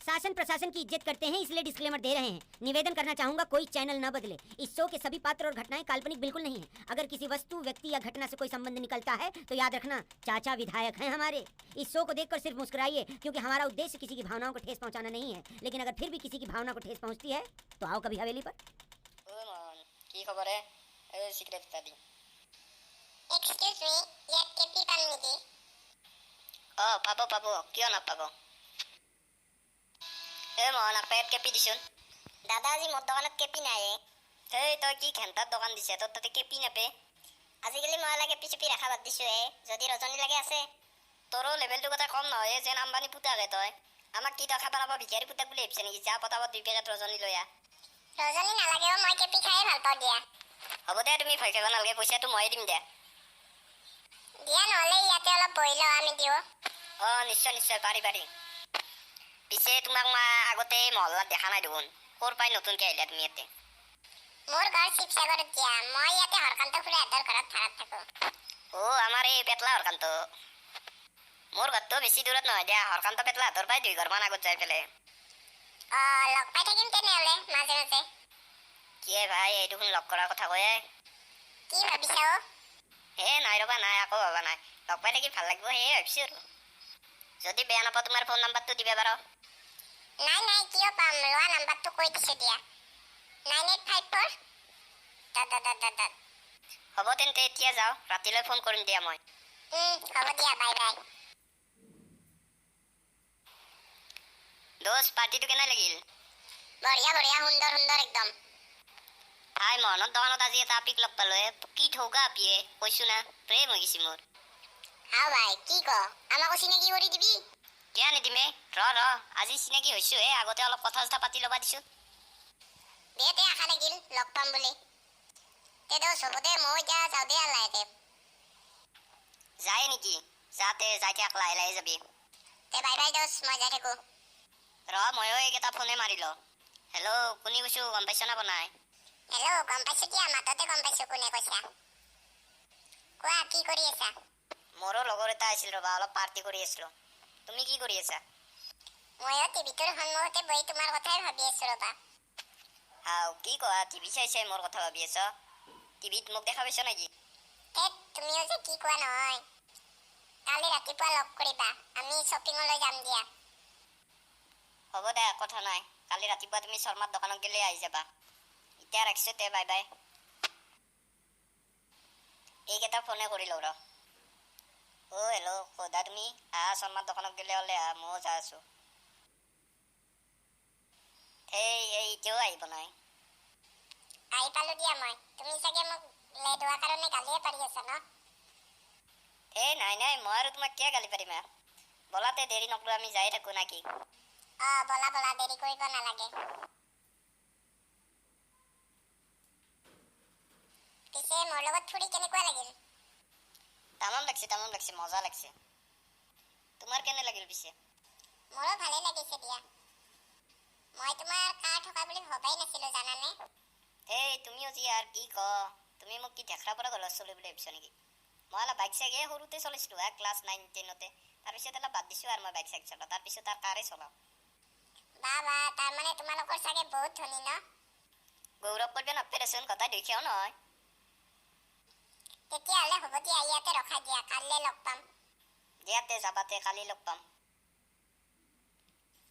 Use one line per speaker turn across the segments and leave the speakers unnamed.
शासन प्रशासन की इज्जत करते हैं, इसलिए डिस्क्लेमर दे रहे हैं। निवेदन करना चाहूंगा, कोई चैनल न बदले। इस शो के सभी पात्र और घटनाएं काल्पनिक बिल्कुल नहीं है। अगर किसी वस्तु, व्यक्ति या घटना से कोई संबंध निकलता है तो याद रखना, चाचा विधायक हैं हमारे। इस शो को देखकर सिर्फ मुस्कुराइए, क्योंकि हमारा उद्देश्य किसी की भावनाओं को ठेस पहुंचाना नहीं है। लेकिन अगर फिर भी किसी की भावना को ठेस पहुंचती है तो आओ कभी हवेली पर।
ও মোহন, কি খবৰ হে? এই চিগাৰেট এটা দি।
এক্সকিউজ মি, ইয়াত কেপি পাম নেকি?
অঁ, পাব পাব, কিয় নাপাব? এ মোহন, এক পেকেট কেপি দিচোন।
দাদা, আজি মোৰ দোকানত কেপি নাই।
হেই, তই কি ঘেণ্টাৰ দোকান দিছে, তোৰ তাতে কেপি নাপে?
আজিকালি মই অলপ কেপি চেপি ৰাখা বাদ দিছো হে। যদি ৰজনী লাগে, আছে।
তোৰো লেভেলটো কথা কম নহয় হে, যেন আম্বানী পুতাক হে তই। আমাক কি তই খাব নাপাব ভিখাৰী পুতাক বুলি ভাবিছে নেকি? যা, পটাপট 2 পেকেট ৰজনী লৈ আহ।
ৰজনী নালাগে অ', মই কেপি খায়ে ভাল পাওঁ দিয়া।
হ'ব দে, তুমি ভয় খাব নালাগে, পইচাটো ময়ে দিম দে।
দিয়া নহ'লে ইয়াতে অলপ বহি লওঁ, আমি দিওঁ।
অঁ, নিশ্চয় নিশ্চয়, পাৰি পাৰি। পিছে তোমাক মই আগতে এই মহল্লাত দেখা নাই দেখোন। ক'ৰ পাই নতুনকৈ আহিলা তুমি ইয়াতে?
মোৰ ঘৰ শিৱসাগৰত দিয়া। মই ইয়াতে হৰকান্ত খুৰাহঁতৰ ঘৰত ভাড়াত থাকোঁ।
অ', আমাৰ এই পেটলা হৰকান্ত? মোৰ ঘৰটো বেছি দূৰত নহয় দিয়া, হৰকান্ত পেটলাহঁতৰ পৰাই দুই ঘৰমান আগত যাই পেলাই।
অঁ, লগ পাই থাকিম তেনেহ'লে মাজে মাজে।
কিয়ে ভাই, এই দেখোন লগ কৰাৰ কথা কয়ে।
কি ভাবিছা অ'?
হে নাই ৰ'বা, নাই, একো ভবা নাই। লগ পাই থাকি ভাল লাগিব, সেয়ে ভাবিছোঁ আৰু। যদি বেয়া নাপাওঁ, তোমাৰ ফোন নাম্বাৰটো দিবা পাৰ?
নাই নাই, কিয় পাম? লোৱা, নাম্বাৰটো কৈ দিছোঁ দিয়া, 9854 dot dot dot dot dot.
হ'ব তেন্তে, এতিয়া যাওঁ, ৰাতিলৈ ফোন কৰিম দিয়া মই।
হ'ব দিয়া, বাই বাই।
দোষ, পাৰ্টিটো কেনে লাগিল?
বঢ়িয়া বঢ়িয়া, সুন্দৰ সুন্দৰ একদম।
ভাই, মোহনৰ দোকানত আজি এটা আপিক লগ পালোঁ হে। কি ঠৌগা আপিয়ে, কৈছোঁ না, প্ৰেম হৈ গৈছে মোৰ।
হাও ভাই, কি ক? আমাকো চিনাকি কৰি দিবি।
কিয় নিদিমে? ৰ ৰ, আজি চিনাকি হৈছোঁ হে, আগতে অলপ কথা চথা পাতি ল'বা দিছোঁ।
দে তে, আশা লাগিল লগ পাম বুলি। তে দোষ, হ'ব দে, মই এতিয়া যাওঁ দে আৰু লাহেকে।
যায় নেকি? যাতে যাই থাক, লাহে লাহে যাবি।
তে বাই বাই দোষ, মই যাই থাকোঁ।
ৰ, ময়ো এইকেইটা ফোনে মাৰি লওঁ। হেল্ল', কোনে কৈছোঁ গম পাইছ না বনাই?
হেল্ল', গম পাইছোঁ দিয়া, মাততে গম পাইছোঁ কোনে কৈছা। কোৱা, কি কৰি আছা?
মোৰো লগৰ এটা আছিল ৰ'বা, অলপ পাৰ্টি কৰি আছিলোঁ। তুমি কি কৰি আছা?
ময়ো টিভিটোৰ সন্মুখতে বহি তোমাৰ কথাই ভাবি আছোঁ ৰ'বা।
হাও, কি কোৱা? টিভি চাই চাই মোৰ কথা ভাবি আছ? টিভিত মোক দেখা পাইছ নেকি?
ধেত, তুমিও যে কি কোৱা নহয়। কালি ৰাতিপুৱা লগ কৰিবা, আমি শ্বপিঙলৈ যাম দিয়া।
হ'ব দে, কথা নাই। কালি ৰাতিপুৱা তুমি শৰ্মাৰ দোকানত গ'লে আহি যাবা। এতিয়া ৰাখিছোঁ তে, বাই বাই। এইকেইটা ফোনে কৰি লওঁ ৰ। অ' হেল্ল', সোধা, তুমি আহা, শৰ্মাৰ দোকানত গ'লে হ'লে আহা, ময়ো যাই আছোঁ। সেই এই এতিয়াও আহিব নাই।
আহি পালো দিয়া মই। তুমি চাগে মোক লেট হোৱাৰ কাৰণে গালিয়ে পাৰি আছা ন?
এই নাই নাই, মই আৰু তোমাক কিয় গালি পাৰিম? আৰু ব'লাতে, দেৰি নকৰোঁ, আমি যাই থাকোঁ নাকি?
অঁ, ব'লা ব'লা, দেৰি কৰিব নালাগে। পিছে মোৰ লগত ফুৰি কেনেকুৱা লাগিল?
তামাম লাগছে, তামাম লাগছে, মজা লাগছে। তোমাৰ কেনে লাগিল পিছে?
মোৰো ভালেই লাগিছে দিয়া। মই তোমাৰ কাৰ থকা বুলি ভবাই নাছিলো, জানানে?
এই তুমিও যি আৰু কি ক! তুমি মোক কি ঢেকৰা পৰা ঘৰৰ চলি বুলি ভাবিছা নেকি? মই অলপ বাইক চাইক এই সৰুতে চলাইছিলোঁ হা, ক্লাছ 9 10তে। তাৰপিছত অলপ বাদ দিছোঁ আৰু মই বাইক চাইক চলোৱা। তাৰপিছত আৰু কাৰেই চলাওঁ।
বা বা, তাৰমানে তোমালোকৰ চাগে বহুত ধনী ন?
গৌৰৱ কৰিব নাপায় দেচোন, গোটাই দুখীয়াও নহয়।
তেতিয়াহ'লে হ'ব দিয়া, ইয়াতে ৰখাই দিয়া, কালিলৈ লগ পাম।
দিয়াতে, যাবাতে, কালি লগ পাম।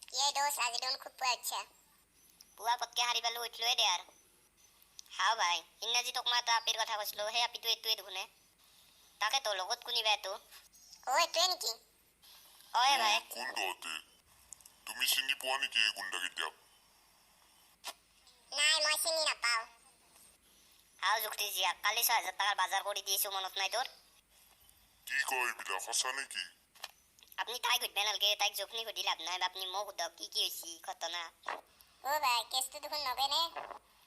কি দোষ, আজি দেখোন খুব পুৱা উঠছা?
পুৱা পটকে সাৰি পালোঁ, উঠিলোৱে দে আৰু। হাও ভাই, সিদিনা যি তোক মই এটা আপিৰ কথা কৈছিলোঁ, সেই আপিটো এইটোৱে দেখোনে। তাকেতো, লগত কোনিবা এইটো।
অ', এইটোৱে নেকি?
হয় ভাই।
কোন তহঁতে? তুমি চিনি পোৱা নেকি এই গুণ্ডাকেইটাক?
নাই, মই চিনি নাপাওঁ।
হাও যুক্তি জীয়াক, কালি 6000 টকাৰ বাজাৰ কৰি দিছোঁ, মনত নাই তোৰ?
কি কয় এইবিলাক, সঁচা নেকি?
আপুনি তাইক সুধিব নালাগে, তাইক জোখনি সুধি লাভ নাই। আপুনি মোক সোধক, কি কি হৈছে ঘটনা।
অ' ভাই, কেছটো দেখোন নগেনে।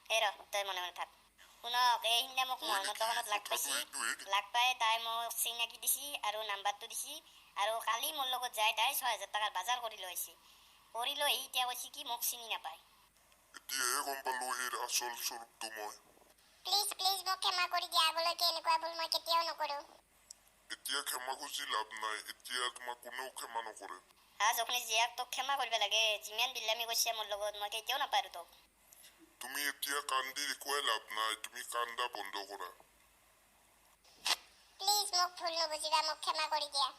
এই ৰ, তই মনে মনে থাক। শুনক, এই সিদিনা মোক
হয়
মোহনৰ
নেকি?
দোকানত লাগ
কথাটো
পাইছি।
এইটোৱে নেকি?
লাগ পাই তাই মোক চিনাকি দিছি আৰু নাম্বাৰটো দিছি আৰু কালি মোৰ লগত যাই তাই 6000 টকাৰ বাজাৰ কৰি লৈ আহিছে। কৰি লৈ আহি এতিয়া কৈছে কি মোক চিনি নাপায়।
এতিয়াহে গম পালো এইৰ আচল স্বৰূপটো মই।
প্লিজ প্লিজ, মোক ক্ষমা কৰি দিয়া। আগলৈকে এনেকুৱা ভুল মই কেতিয়াও নকৰোঁ।
এতিয়া ক্ষমা খুজি লাভ নাই। এতিয়া তোমাক কোনেও ক্ষমা নকৰে।
হা জখনি জীয়াক, তোক ক্ষমা কৰিব লাগে। যিমান বিল্লামি কৰিছে মোৰ লগত, মই কেতিয়াও নাপাৰো তোক।
তুমি এতিয়া কান্দি একোৱে লাভ নাই, তুমি কান্দা বন্ধ কৰা।
প্লিজ মোক ভুল নুবুজিবা, মোক ক্ষমা কৰি দিয়া।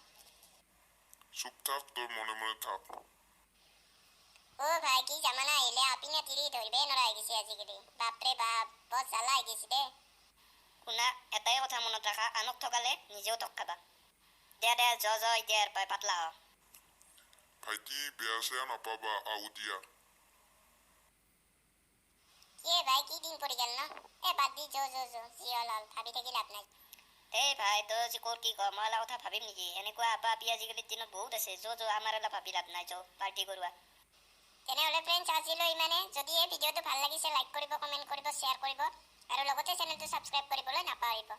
চুপ থাক, তই মনে মনে থাক।
অ' ভাই, কি জামানা আহিলে, আপিনা তিৰি ধৰিবই নোৱাৰা হৈ গৈছে আজিকালি। বাপৰে বাপ, বৰ জ্বালা হৈ গৈছে দেই।
শুনা, এটাই কথা মনত ৰাখা, আনক ঠগালে নিজেও ঠগ খাবা। দে দে, য য, এতিয়া ইয়াৰ পৰাই পাতলা হ।
ভাইটি, বেয়া চেয়া নাপাবা, আহো দিয়া।
কিয়ে ভাই, কি দিন পৰি গ'ল ন। এ বাদ দি, যো যো যো, যি হ'ল হ'ল, ভাবি থাকি লাভ নাই।
এই ভাই, তই যি ক'ৰ কি ক, মই এলা কথা ভাবিম নেকি? এনেকুৱা আপা আপি আজিকালিৰ দিনত বহুত আছে। যো যো, আমাৰ এলা ভাবি লাভ নাই, যো পাৰ্টি কৰোৱা।
তেনেহ'লে ফ্ৰেণ্ডছ, আজিলৈ ইমানে। যদি এই ভিডিঅ'টো ভাল লাগিছে, লাইক কৰিব, কমেণ্ট কৰিব, শ্বেয়াৰ কৰিব আৰু লগতে চেনেলটো ছাবস্ক্ৰাইব কৰিবলৈ নাপাহৰিব।